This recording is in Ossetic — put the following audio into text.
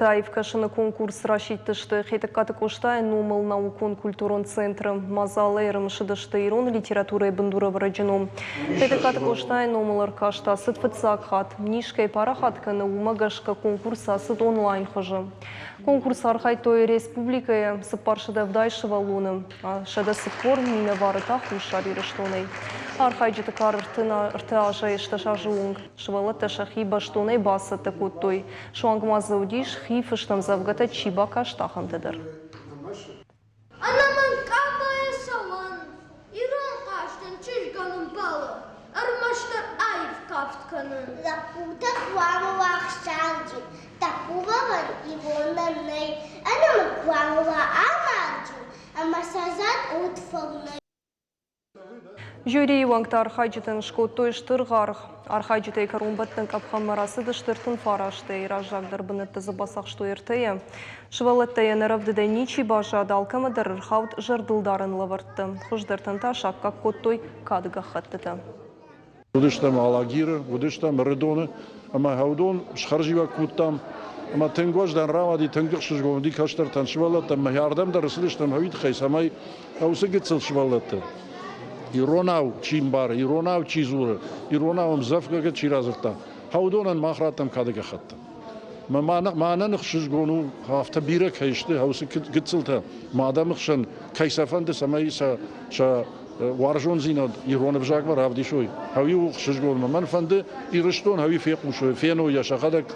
Аив кӕсыны конкурс расидтысты Хетӕгкаты Къостайы номыл наукон-культурон центры. Мадзалы ӕрымысыдысты ирон литературӕйы бындурӕвӕрӕджы ном. Хетӕгкаты Къостайы номыл ӕркаст ацыд фыццаг хатт. Низ кӕй парахат кӕны, уымӕ гӕсгӕ конкурс ацыд онлайн хуызы. Конкурсы архайдтой республикӕйы 470 сывӕллоны, 140 минӕвары та Хуссар Ирыстонӕй. Архайджыты кар 33 азӕй 80 азы онг. Сывӕллӕттӕ сӕхи бӕстонӕй бацӕттӕ кодтой. Суанг ма дзы уыдис, хи фыст ӕмдзӕвгӕтӕ чи бакаст, ахӕмтӕ дӕр. Ӕнӕмӕнг къабайы цӕуӕн ирон хъазтӕн чызгӕн ӕмбӕлы ӕрмӕстдӕр аив кафт кӕнын. Лӕппутӕ хъуамӕ уа ӕхсарджын, тӕппудӕн иронӕн нӕй. Ӕнӕмӕнг хъуамӕ уа амалджын ӕмӕ сӕ зӕд уд фӕрнӕй. Жюрийы уӕнгтӕ архайджытӕн скодтой стыр аргъ. Архайджытӕй кӕронбӕттӕн къӕпхӕнмӕ рацыдысты 39-ӕй, раззагдӕр бынӕттӕ дзы бацахстой ӕртӕйӕ. Сывӕллӕттӕй ӕнӕрӕвдыдӕй ничи баззад, алкӕмӕ дӕр ӕрхауд зӕрдылдарӕн лӕвӕрттӕ. Хуыздӕртӕн та саккаг кодтой кады гӕххӕттытӕ. Уыдыстӕм Алагиры, уыдыстӕм Ӕрыдоны ӕмӕ уыдон схӕрзиуӕг кодтам. Ӕмӕ тынг уӕздан рауади, тынг ӕхсызгон уыди кӕстӕртӕн, сывӕллӕттӕн. Мӕхи ардӕм дӕр ӕрцыдыстӕм уый тыххӕй, цӕмӕй уыцы гыццыл сывӕллӕтты иронау чи мбары, иронау чи дзуры, иронау ӕмдзӕвгӕ чи радзырдта, уыдонӕн мах раттӕм кады гӕххӕттӕ. Мӕнӕн ӕхсызгон у, афтӕ бирӕ кӕй сты, уыцы гыццылтӕ ма адӕмы хсӕн кӕй сӕ фӕнды, цӕмӕй сӕ сӕ уарзондзинад ирон ӕвзагмӕ равдисой. Хъӕуи у ӕхсызгонмӕ. Мӕн фӕнды Ирыстон хъӕуи фехъусой, феной йӕ сӕхӕдӕг.